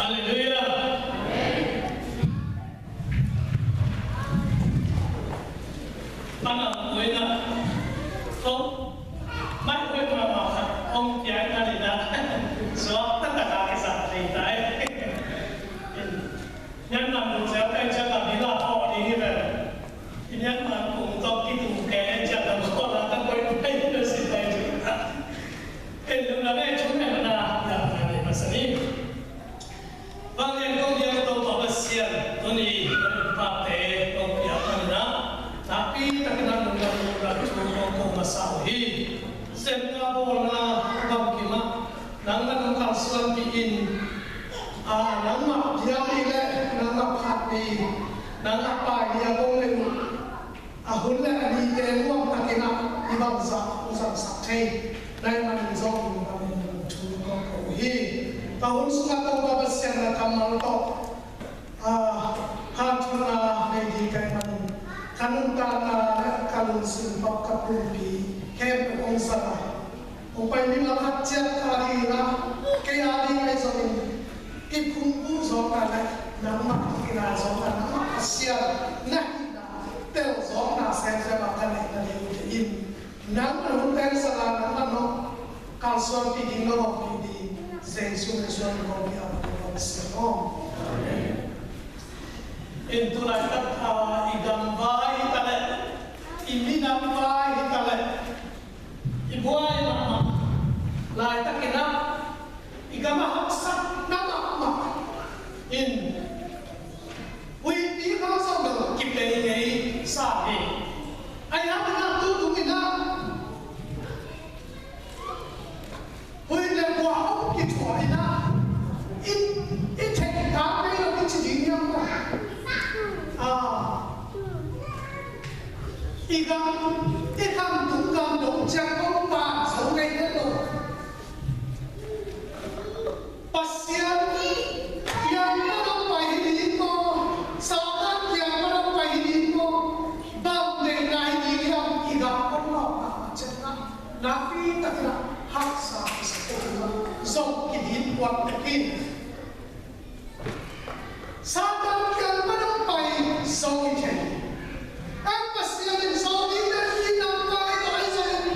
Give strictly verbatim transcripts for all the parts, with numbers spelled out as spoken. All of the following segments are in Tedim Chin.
Halleluiah. Mana kuina. Ko mai kuina ma ka ong kiai na ni na. So ta ta ka ke sa ni tai. Nyan man tu sia kai sia ka bila ko ni ni ve. Nyan man kung to ki tu ke sia ka ko la ka koi kai na si tai. Ken lu na ve chu na na ya na ni ma sa ni. Vanglian kong lian Topa Pasian, tuni pate kong piak manina, nakpi takin a nunglam nunglam thu kong ko masa uh hi. Semna bawlna bangkim ah nangmah nong kalsuanpih in, a, nangmah biakpi le nangmah phatpih, nangmah paipih a kong nei uh. A hun le a nite nuam takin ah i bangzah hong zangsak thei na hih manin zong lungdam in thu kong ko uh hi. Ka hun sungah Topa Pasian na kammal tawh, ah, hanthawnna nei ding ka hih manin ka nuntakna le ka lungsim tawh ka pumpi khempeuh hong zang a, hong pai mi mah khat ciat ka ding a, kei a ding ahi zongin i phungvuh zawkna le nangmah i kina zawkna, nangmah Pasian na hihna tel zawkna semsem a ka neih na ding uh hi in, nang a hun teng sala nangmah nong kalsuanpih ding, nong ompih ding Jesu min suang kong pia kong siang om. Amen. In tu laitak a i gam vai hi ta leh, i minam vai hi ta leh, i buai mahmah laitakin ah i gam a haksatna mahmah in huipi khang zong bel kipei ngei sa hi. Ahi hangin ah tu tung in ah huih le buah hong kithuah in ah i, i theih kha ngei lo i ci ding hiam maw? Ah. I gam, i gam tung gam dong ciang kong pan zo ngei het lo. Pasian kiang pan hong pai hi ding maw, Satan kiang pan hong pai hi ding maw, bang deihna hi ding hiam i gam kong lawhna ciangin ah nakpi takin ah haksa kisa kei in ah zong kidin puak tek hi. Satan kiang pan hong pai zong hi thei. Ei Pasian in Zomi te i nam vai tawh ahi zongin,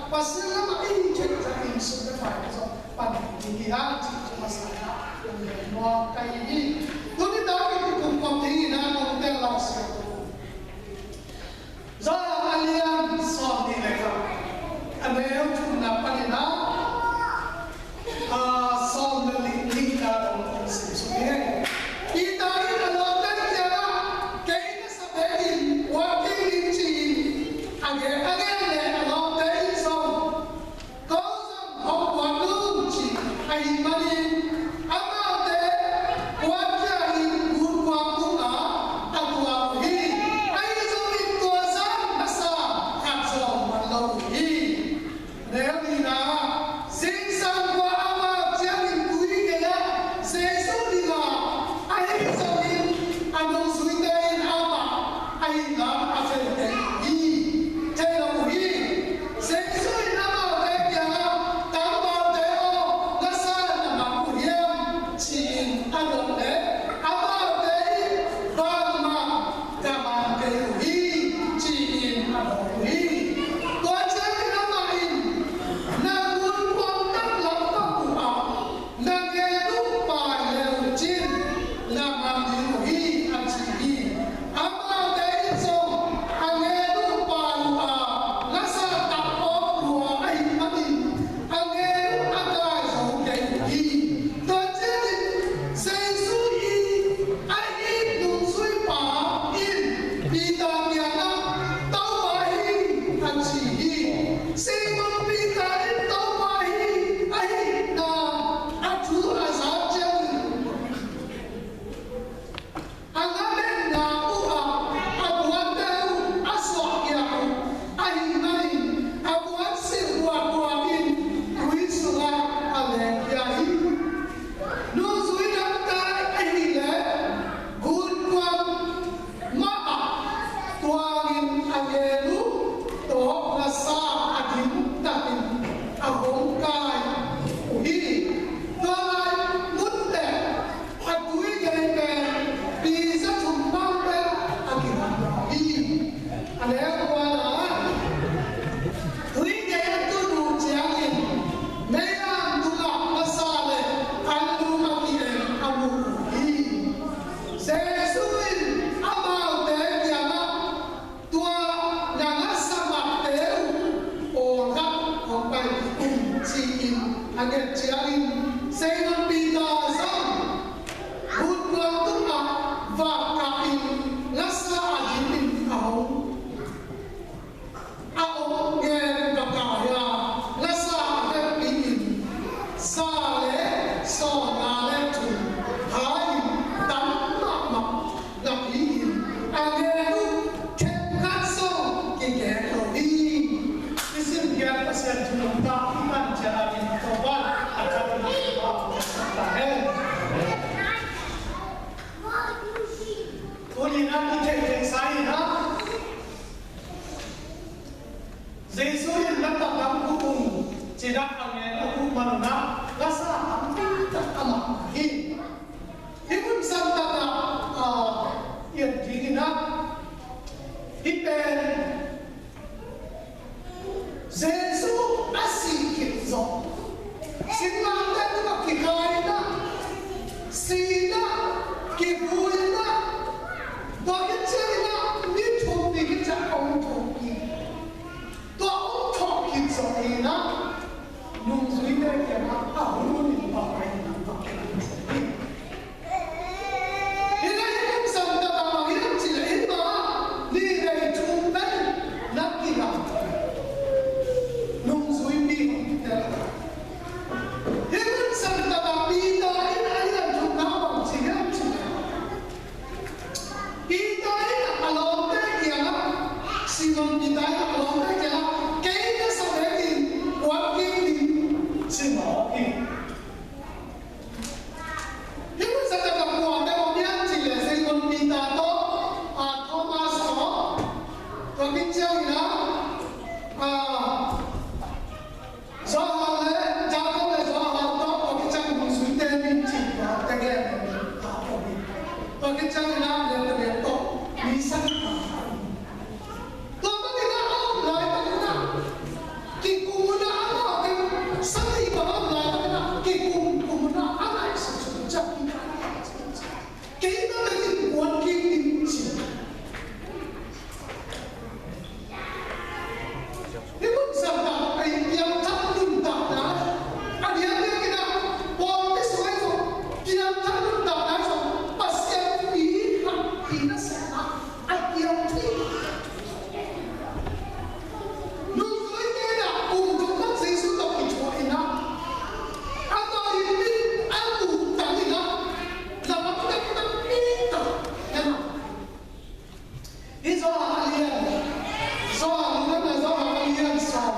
Pasian lamah i hih khit ciangin sum le pai zong pan ding hi hang cih thu masa in ah hong gen nuam ka hi hi. Tuni tak i kikum khawm dingin ah nong tel Lai Siangtho Johan a lian sawmnih le khat, a neu thumna panin ah, a, sawm le li, nihna dong hong simsuk hi. Peter in a lawmte kiangah, kei na sa bekin puak kei ning ci-in a gen, a gen leh a lawmte in zong, ko zong hong puak nung ci ahih manin amaute puak khia-in gunkuang tungah a tuak uh hi. Ahi zongin tua zah masa khat zong man lo uh hi. Neu nihna, zingsang kua amau ciangin tui gei-ah Jesu ding a, ahi zongin a nungzuite in amah ahih lam a thei kei uh hi, thei lo uh hi. Jesu in amaute kiangah, tangvalte aw, ngasa na mang uh hiam? Ci-in a dot leh amaute in, bangmah ka mang kei uh hi, ci-in a dot uh hi. Tua ciangin amah in, na gunkuang taklam bang uh ah, na ngen uh pai le uh cin, na mang ding uh hi, a ci hi. Amaute in zong a ngen uh pai uh a, ngasa tak awk lua ahih manin a ngen uh a kai zo kei uh hi. Tua ciangin Jesu i a it nungzuipa in Peter kiangah, Topa hi, a ci hi. Simon Peter in Topa hi, ahihna a thu a za ciangin a ngametna uh ah a puante uh a suahkhiat uh ahih manin a puan silh buakbuak in tui sungah a lengkhia hi. Nungzui dangte ahih leh gunkuang mah ah tuangin a ngen uh tawh ngasa a dim takin a hong kai uh hi. Tua lai mun teh a tui gei pen pi za thum bang pen a kilam hi. A neu kuana tui gei a tun uh ciangin meilam tungah ngasa le an lum a ki-en a mu uh hi. Jesu in amaute kiangah, tua na ngasa mahte uh pawlkhat hong pai kik un, ci-in a nget ciangin Simon Peter zong gunkuang tungah vak kah in ngasa a dim in a hong, a om ngen pakai a, ngasa a hehpih in za le sawmnga le thum hai in tam mahmah napi-in a ngen uh khenkhat zong kikek lo hi. I simkhiat Pasian thu nuntak i man ciang a ding Topa a khat in a sak ta hen. Tuni-in a kitheihtheihsa in a, Jesu in na taklam guh un, ci-in a ngen a guh man un a, ngasa tampi tak a mang hi. Hih hun santak ah, ah, i et ding in a, hih pen Jesu a sih khit zawh, singlamteh tungah kikhaina, sihna, kivuina, tua khit ciangin a ni thum ni khit ciang hong thawhkik. Tua hong thawhkik zawh in a, nungzuite kiangah a hun in bang a hi, na bang a hi. Hih lai hih hun santak ah bang hiam cih leh, hih ma nih nei thum pen na kilang. Johan a lian sawm, Johan a lian sawm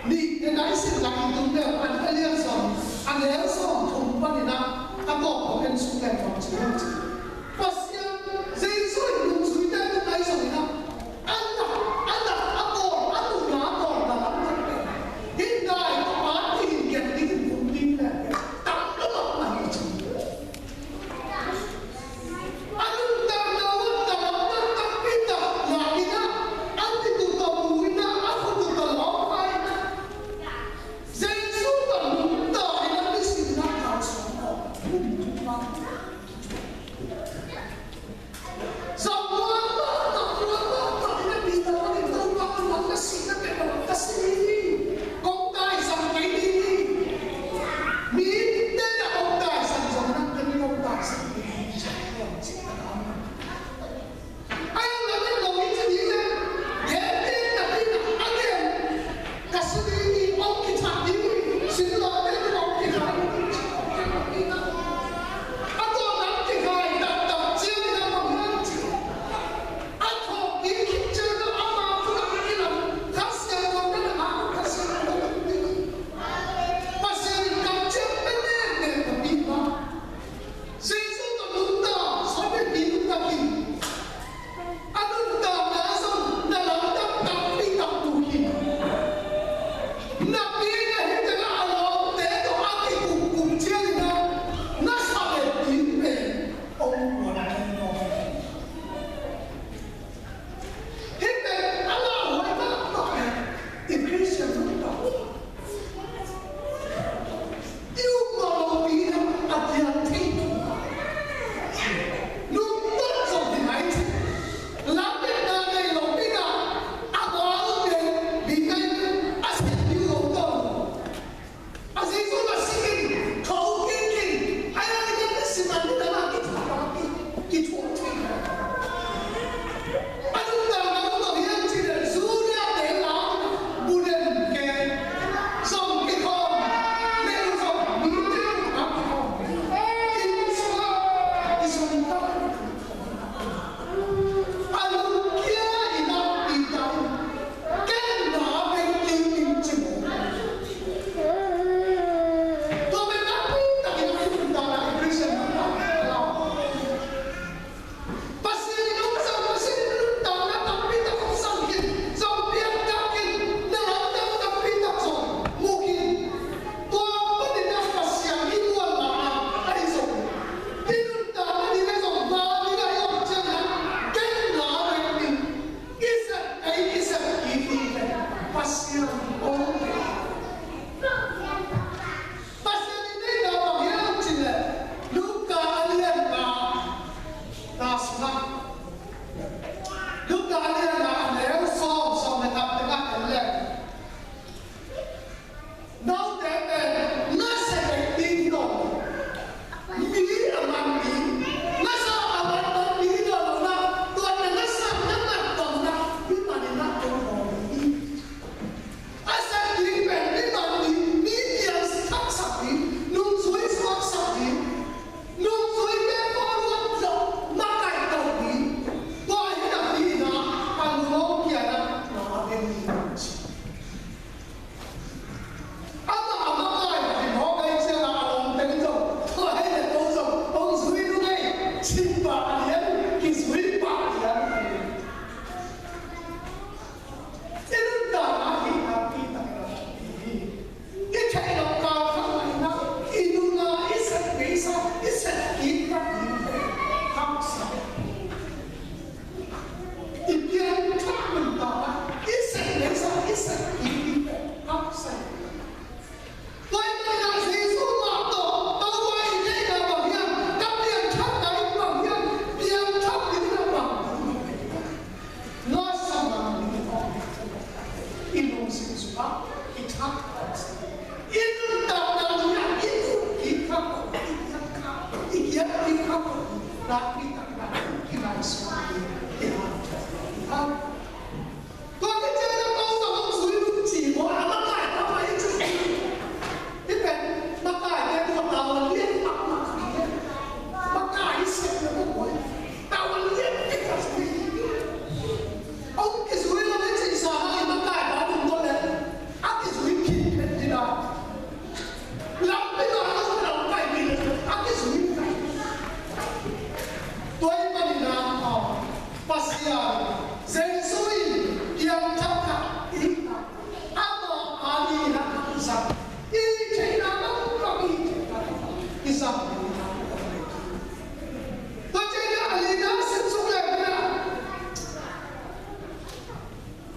nih, e, nai sin lak i tung deuh, a lian sawm, a neu sawm thum panin ah, a tawp a en suk leng bang ci hiam cih leh, Pasian, Jesu in nungzuite tung ahi zongin ah, a nak, a nak a bawl, a nungna a bawlna lam tak pen, hih nai tawh a, hih nai tawh a, hih nai tawh a, tam lo mahmah hi ci. A nuntakna uh a tam, a tam takpi tak, la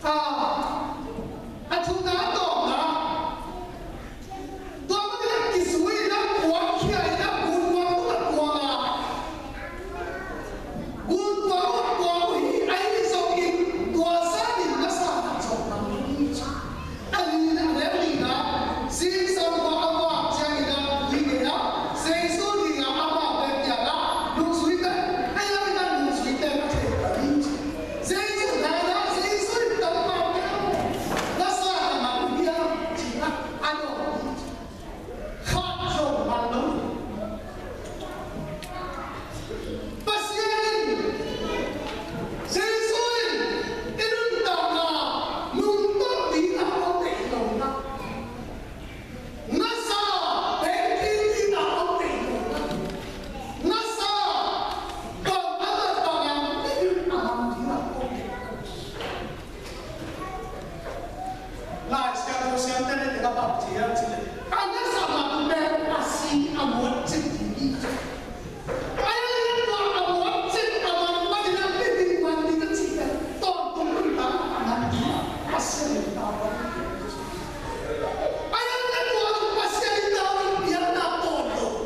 A, a thumna, a tawpna, tua mah in a kizui in a kuangkhia in a gunkuang tungah kuang a, gunkuang tungah kuang uh hi. Ahi zongin tua sangin na sa nak zong mang lo hi ci. A lina, a lina, zingsang tua a vak ciangin a tui gei a, Jesu kiangah a vak bek kiangah, nungzuite, ei lam in a nungzuite na thei ta ding ci. Jesu na, na, Jesu in tam mah peuh, na sa na mah uh hiam ci a, a dawng hi ci. Khat zong man lo. Pasian in, Jesu in, i nuntakna nungtawh dingin a hong deih lo na. Na sa, pengkik dingin a hong deih lo na. Na sa, tawm a mat bangin mihing a mang dingin a hong deih lo. Lai Siangtho siamte in a bang ci hiam cih leh, a na sa mah pen a si a muat cik ding hi. Ahi zongin tua a muat cik a man manin a mihing man ding a cih pen tawntung nuntakna a man ding a Pasian in tawh. Ahi zongin tua Pasian in tawh piakna tawntung.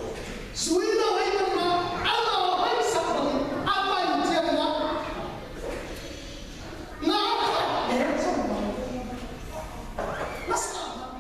Zui lo ahih manin a, amau a hoihsak bangin a pai ciangin a, na khat leh zong bang, na sa mah.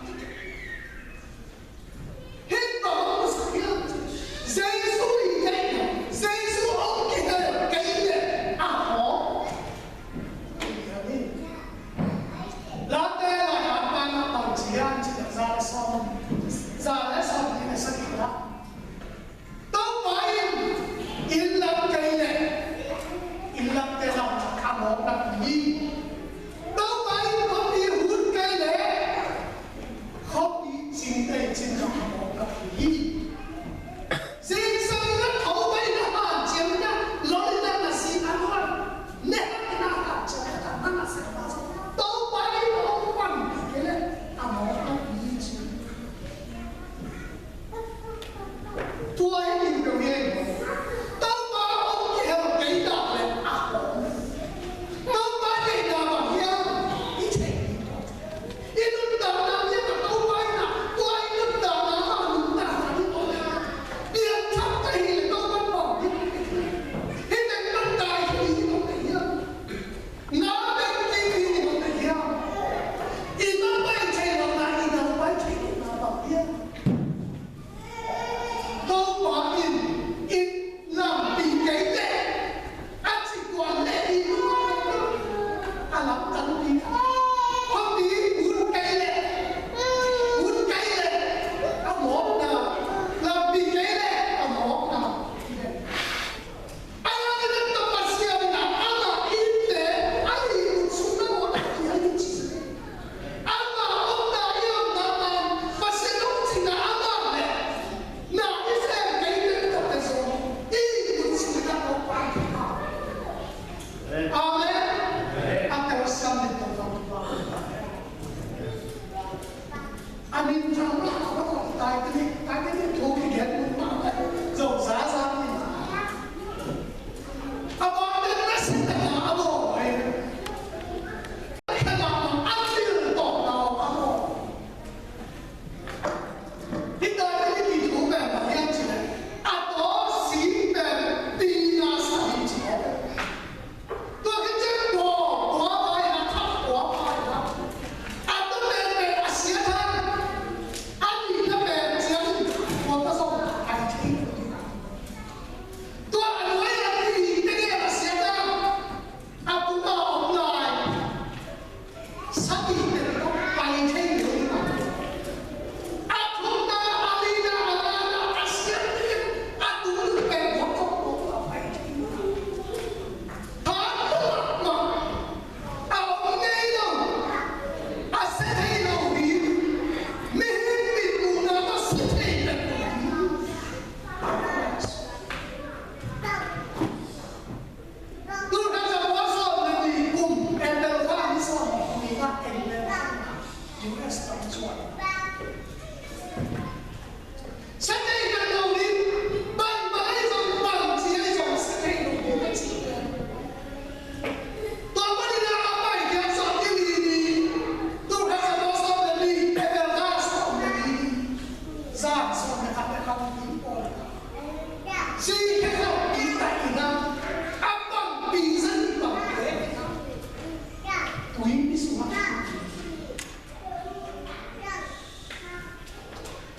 Tui i sungah.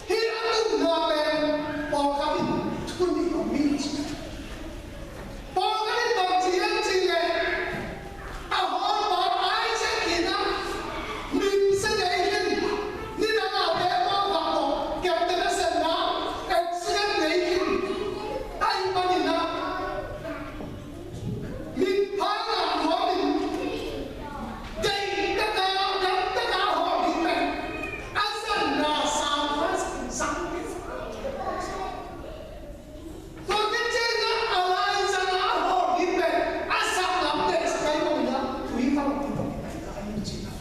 Hih a tupna pen pawlkhat in thu nih om hi ci. Pawlkhat in bang ci hiam cih leh a hawlpa Isaac in a mimsa nei khin, nidang a te pawlkhat tawh kepte nasepna accident nei khin. Ahih manin a Min pha ngam nuam in, deih taka, dam taka hawl ding pen a zanna sang khat sang. Tua khit ciangin a lai zanga hawl ding pen a sak lam deih sak ai mawk in a, tui khawng tui khawng in a, a hi cih a.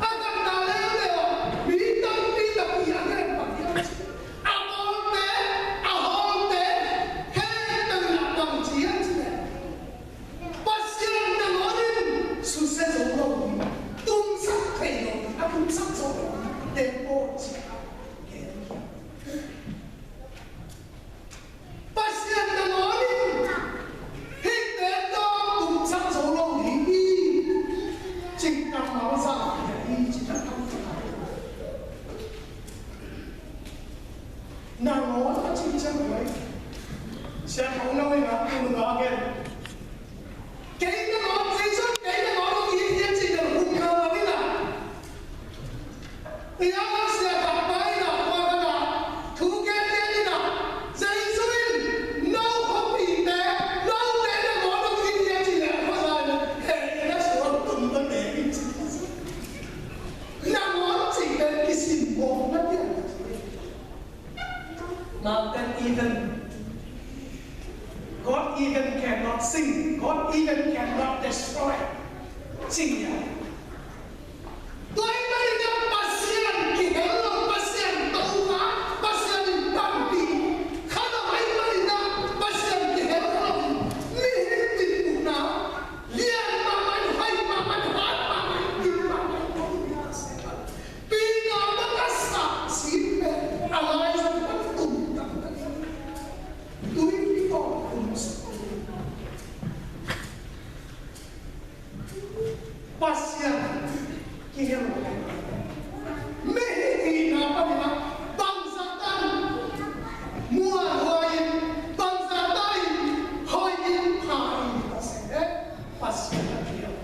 A gamna leuleu ah mi tampi tak i a ngen bang hiam cih leh, a bawlte, a hawlte, hehpihna bang ci hiam cih leh, Pasian nangawn in susia zo lo ding, tumsak thei lo ding, a tumsak zo lo ding, te pawl ci a gen hi. Pasian nangawn in hihte tawh tumsak zo lo ding hi, cih kammal zang hi, cih kammal zang. Nangawn a cih ciang kua hi? Sia Thang Lo in a, a nung a gen. Kei nangawn, Jesu in kei nangawn hong it hi a cih bel hum lo in a. Tua a sia khat pa in a, tua khat a thu gen gen in a, Jesu in no khuapite, note nangawn hong it hi a cih leh a khuazai in a, heh in a sual tum ta te in ci. Nangawn cih pen kisimmawhna piang. Mountain even, God even cannot sing, God even cannot destroy. Sing ya. Tua ahih manin a Pasian kihel lo, Pasian Topa, Pasian in panpih kha lo ahih manin a Pasian kihel lo. Mihing dinmuhna lian mahmah in, hoih mahmah in, hat mahmah in, gil mahmah in, Pi nga bang a sak cih pen a lai zong a tum taktak. Tui pi tawh tum sak. Pasian kihel lo. Mihing hihna panin a bangzah tan muanhuai in, bangzah tan hoih in, pha in, Pasian a kihel.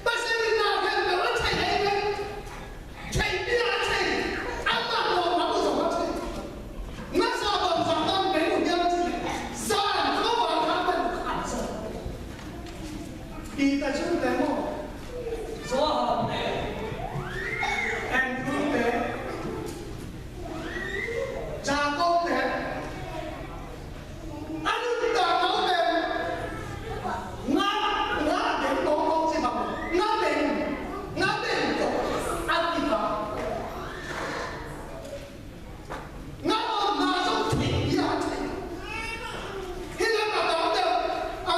Pasian in na khempeuh a thei ahi ve. Theihpi a thei, amah lawhna uh zong a thei. Ngasa bangzah tam pen uh hiam cih leh, zan khawng a khat pen uh khat zong. Peter, Jude te maw, Johan te, Andrew te, Jacob te, a nuntakna uh pen nga, nga beng tawh tawh ci bang, nga beng, nga beng tawh a kibang. Nga omna zong thei hi a thei. Hih lam a tam deuh, a,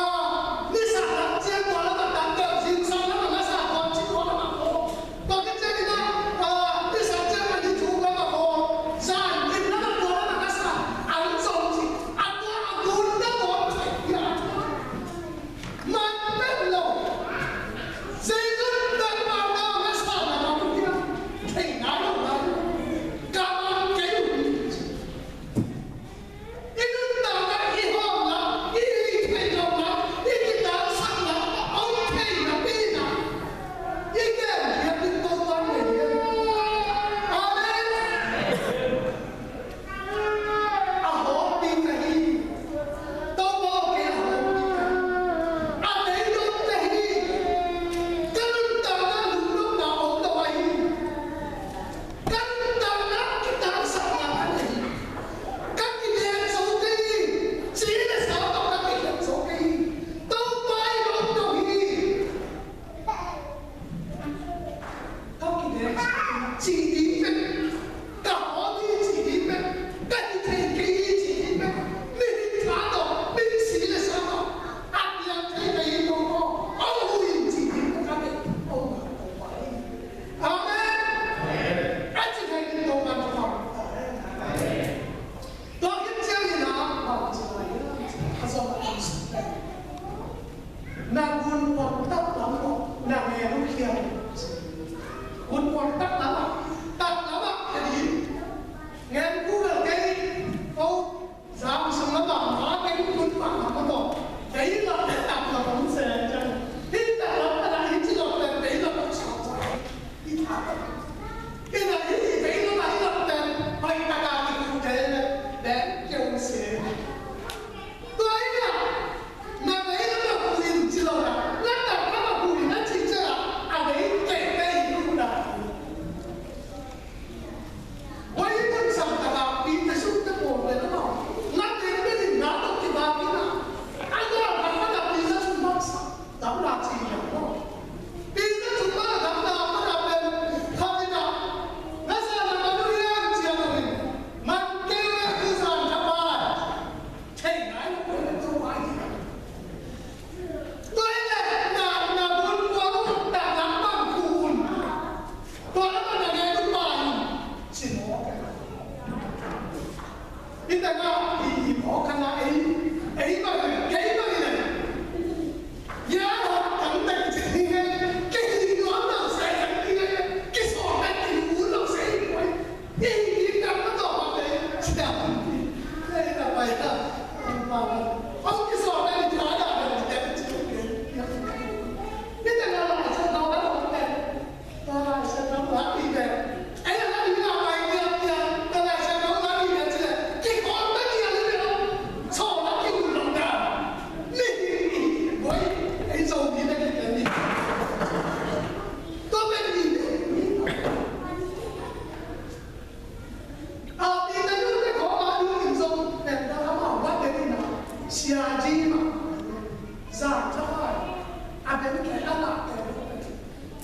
nisa lam ciang tua lam a tam deuh, zingsang lam a ngasa tua ci tua lam a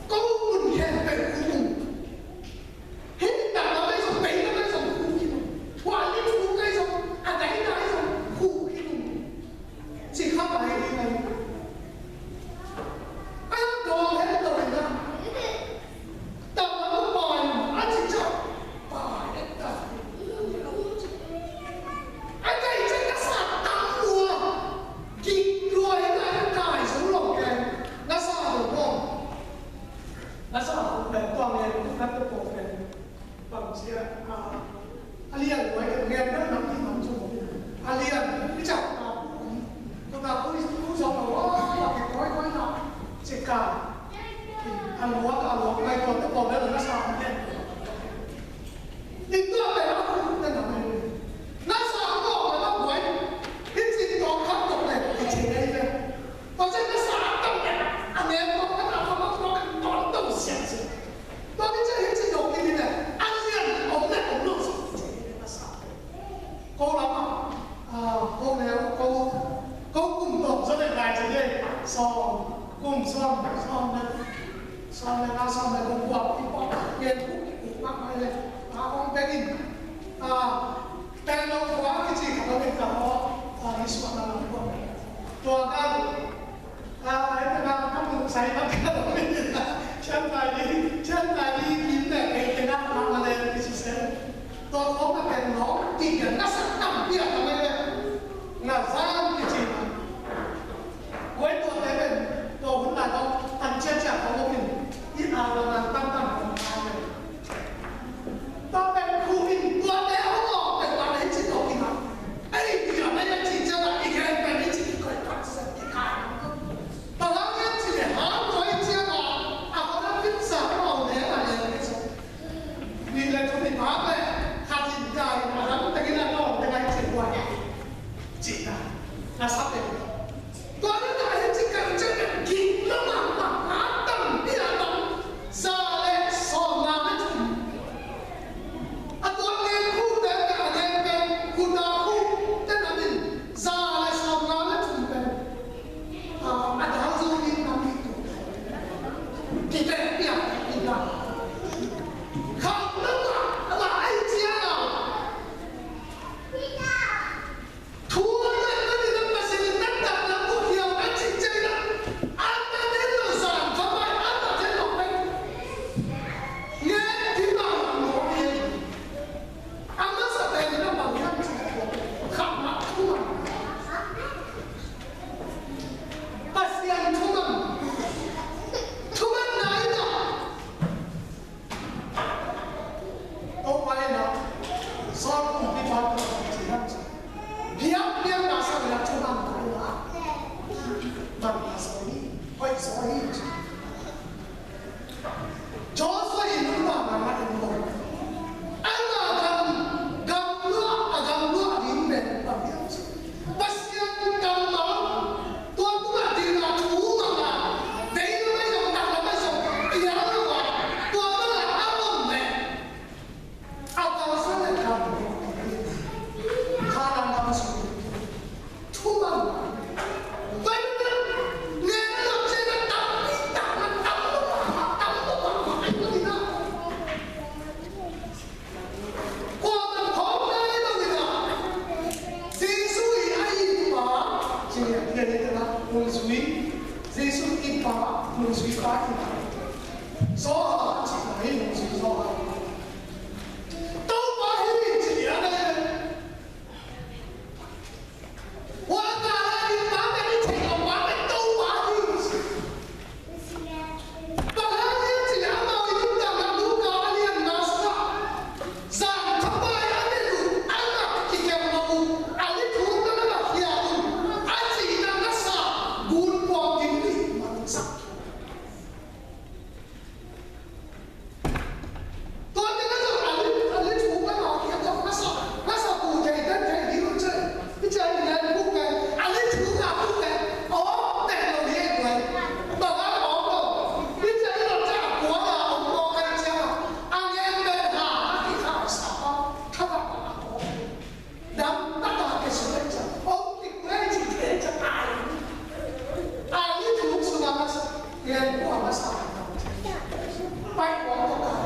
Ko mun khempeuh khu mu. Hih dak lam ahi zong, bei lam ahi zong khu hi lo. Hua lim khu ahi zong, a daina ahi zong khu hi lo. Ci kha pai ding ahi. A dawng het lo hi na. Dak lam a pai a ci ciang pai het ta. A kai ciang ka sa tam lua. Gik lua hi na, a kai zo lo kei. Na sa lo maw. Na sa lo kei, tua ngen, na tua kei. Bang cia, a, a lian lua hi, ngen na nam hi nam zo lo. A lian, i ciang ka, ka, ka, ku, ku zo lo, wa, wa, ke koi, koi na. Ci ka. A lua, a lua, ngai tua te ko na, na sa lo kei. Tua pen a khuk te na mai. Na sa tawh na buai. Hih ci tawh khat tawh le, hih ci nei le. Tua ciang na sa tawh le, a ngen tawh khat a tawh tawh khat tawh tawh siang siang. Tua hih ci hih ci tawh kini le, a lian om le om lo siang siang na sa. Ko lam a, a, ko le, ko, ko kum tawh zo le ngai ci le, sawm, kum sawm, sawm le. Sawm le nga, sawm le guk, kua i pawk ngen kuk kuk mah mai le. A hong pek in. A, pen lo kua kici khat lo in ka hawh. A, i suahna lam kua. Tua ka, a, e, na, ka mun sai mah ka lo in. Cian tai ni, cian tai ni, kin ne, e, e, na, na, na le, kici sen. Tua khawng a pen lawng, ti pian na sak tam pian a mai le. Na zang kici na. Koi tua te pen, tua hun lai khawng, tan ciacia khawng om in, i a la na tam tam khawng a mai le. Tua pen khu in, tua te a hong awk pen tua te ci tua ki na. Ei, ti a mai le ci ciang a, i gen pen i ci ki koi khat sa ki kai. Tua la ngen ci le, ha, koi ciang a, a khawng a pit sa, a hong le, a le, ki sa. Nih le thum i phak leh khat in kai in a dang tengin a tawm teng ah i cih huai cihna na sa pen. Tua na na hi ci kan cian in gik lo mahmah a tampi a tam za le sawmnga le thum. A tua ngen khu te a ngen pen khu ta khu te na min za le sawmnga le thum pen. A, a dang zo ding na mi tu. Kite pia, pia. Kham na ma, ma ai cia na. Thu na na ni na ma se ni na ta na ku hiam na ci ce na. An na ne lo san, ka pai an na ne lo pen. Nge ti ma lo ni. A masa pen na ma hiam ci ko. Kham na thu ma. Pasian thuman. Thuman na in ah. Topa in ah. Saul kumpipa tawh ci lam ci. Biakpiakna sang in ah thuman na in ah. Man na zaw hi. Hoih zaw hi. Joshua in nuntakna ngah in maw. Ama gam, gam luah, a gam luah ding pen Pasian ci. Pasian kammal, tua tungah dingin a thu mang a, vei lam ahi zong, tak lam ahi zong, piang lo a, tua bang a a om leh. A Pasian le kam, Kanaan gam sung. Thuman. Tua in a, ngen lo ciang a tampi tak a tam lo a, tam lo a, a tam lo a. Kuamah phawk nai lo in a. Jesuh i a itpa, ci a, i a itpa, nungzui. Jesuh itpa, nungzuipa in a. Johan, ci a, nungzui Johan. Topa hi, ci a, ne. Len kua masa. Pai kua kua ka